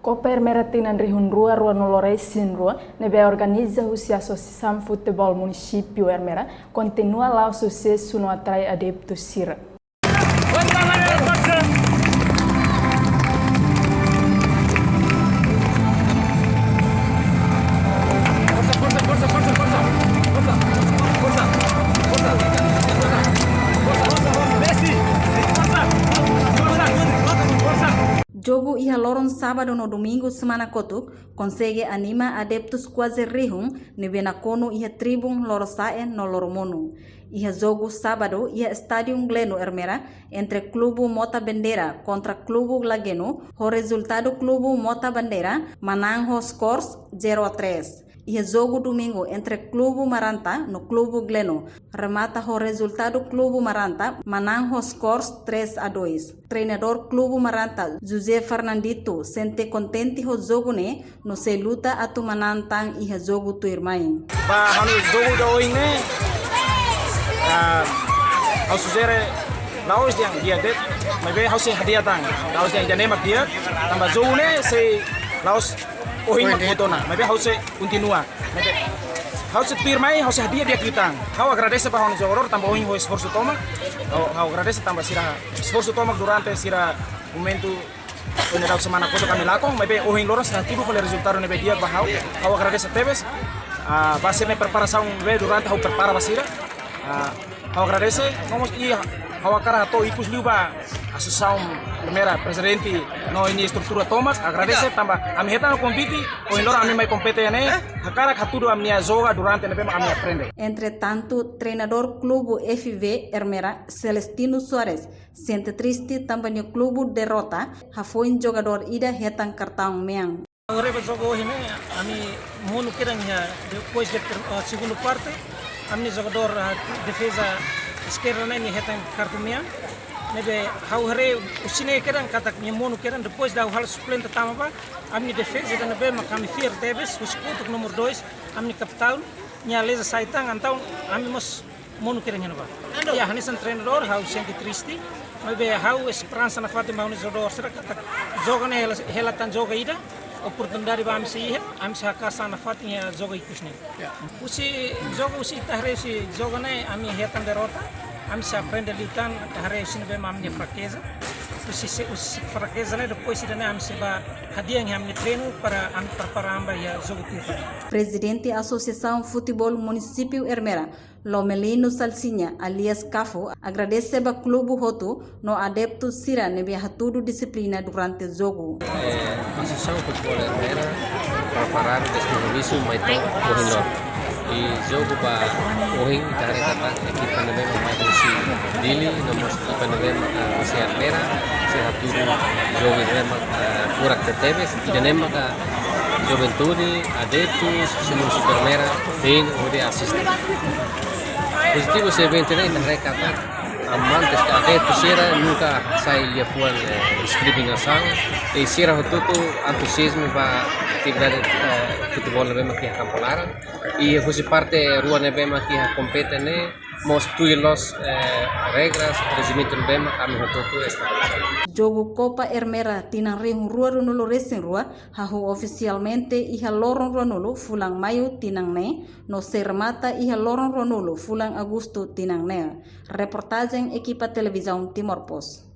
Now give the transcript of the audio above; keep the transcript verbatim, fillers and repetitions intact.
Copa Ermera tinan rihun rua ruanulu resin rua, ne'ebé organiza husi Asosiasaun Futeból Munisípiu Ermera, kontinua la'o susesu no atrai adeptu sira. Jogu iha loron sábadu no domingu semana kotuk konsege anima adeptus kuaze rihun ne'ebé nakonu iha tribun Lorosa'e no Loromonu. Iha jogu sábadu iha Estádiu Gleno Ermera entre Klubu Mota Bandeira kontra Klubu Lageno, ho rezultadu Klubu Mota Bandeira manán ho skor zero a três. Iha jogu domingu entre Klubu Maranta no Klubu Gleno, remata ho rezultadu Klubu Maranta manán ho skor três a dois. Treinadór Klubu Maranta, José Fernandito, sente kontente ho jogu ne'e, no sei luta atu manán tan iha jogu tuirmai. Ba ha'u-nia jogu ida ohin ne'e, ah, ha'u sujere la'ós dehan di'ak de'it, maibé ha'u sei hadi'a tan. La'ós dehan ida-ne'e mak di'ak, tanba jogu ne'e sei la'ós ohin mak hotu ona, maibé ha'u sei kontinua. Maibé ha'u sei tuirmai, ha'u sei hadi'a di'ak liután. Ha'u agradese ba ha'u-nia jogadór tanba ohin ho esforsu tomak. Ha'u, ha'u agradese tanba sira esforsu tomak durante sira momentu ohin daudaun semana kotuk ami lakon, maibé ohin loron sira hatudu fali rezultadu ne'ebé di'ak ba ha'u. Ha'u agradese tebes, ah, ba sira-nia preparasaun ne'ebé durante ha'u prepara ba sira. Ah, ha'u agradese, nomós i ha'u hakarak hato'o ikus liu ba Asosiasaun Ermera, prezidente no nia estrutura tomak, agradese tanba ami hetan konvite, ohin loron ami mai kompete ne'e, hakarak hatudu ami-nia joga durante ne'ebé mak ami aprende. Entretantu, treinadór klubu F V Ermera, Celestino Soares, sente triste tanba nia klubu derrota, hafoin jogadór ida hetan kartaun mean. Ha'u haree ba jogu ohin ne'e, ami monu kedan iha, depois de per-, ah, segundu parte, ami-nia jogadór, ah, defeza eskerda ne'e nia hetan kartaun mean. Ne'ebé ha'u haree husi ne'e kedan katak nia monu kedan, depois de ha'u halo suplente tama ba, ami-nia defeza ida ne'ebé mak ami fiar tebes, husi kotuk nomor dois, ami-nia kapitaun, nia leza sai tan, entaun ami mós monu kedan iha ne'ebá. Ya, hanesan treinadór, ha'u sente triste. Maibé ha'u esperansa nafatin ba ha'u-nia jogadór sira katak joga ne'e hela, hela tan joga ida, oportunidade ba ami sei iha, ami sei haka'as an nafatin iha joga ikus ne'e. Ya. Husi joga husi ita haree husi joga ne'e ami hetan derrota, ami sei aprende liután, ita haree husi ne'ebé mak ami-nia frakeza. Husi se, husi frakeza ne'e depois ida-ne'e ami sei ba hadi'a iha ami-nia treinu para ami prepara an ba iha jogu tuirmai. Prezidente Asosiasaun Futeból Munisípiu Ermera, Lomelino Salsinha, alias Cafo, agradese ba klubu hotu no adeptu sira ne'ebé hatudu dixiplina durante jogu. Eh, Asosiasaun Futeból Ermera preparar dezenvolvimentu mai to'o ohin loron. I jogu ba ohin ita haree katak ekipa ne'ebé mak mai husi Dili, nomós ekipa ne'ebé mak husi Ermera, sei hatudu jogu ne'ebé mak, eh, furak tebetebes, ida-ne'e maka juventude, adeptus, husi Ermera, vem hodi asiste. Pozitivu husi eventu ne'e, ita haree katak amantes ka adeptus sira nunka sai liafuan, eh, diskriminasaun, i sira hotu-hotu entuziazmu ba atividade, eh, futeból ne'ebé mak iha kampu laran. I husi parte rua ne'ebé mak iha kompete ne'e, mós tuir loos, eh, regras, rejimentu ne'ebé mak ami hotu-hotu estabelese. Jogu Copa Ermera tinan rihun rua ruanulu resin rua, hahú ofisialmente iha loron ruanulu fulan Maiu tinan ne'e, no sei remata iha loron ruanulu fulan Agostu tinan ne'e. Reportajen ekipa Televizaun Timor Post.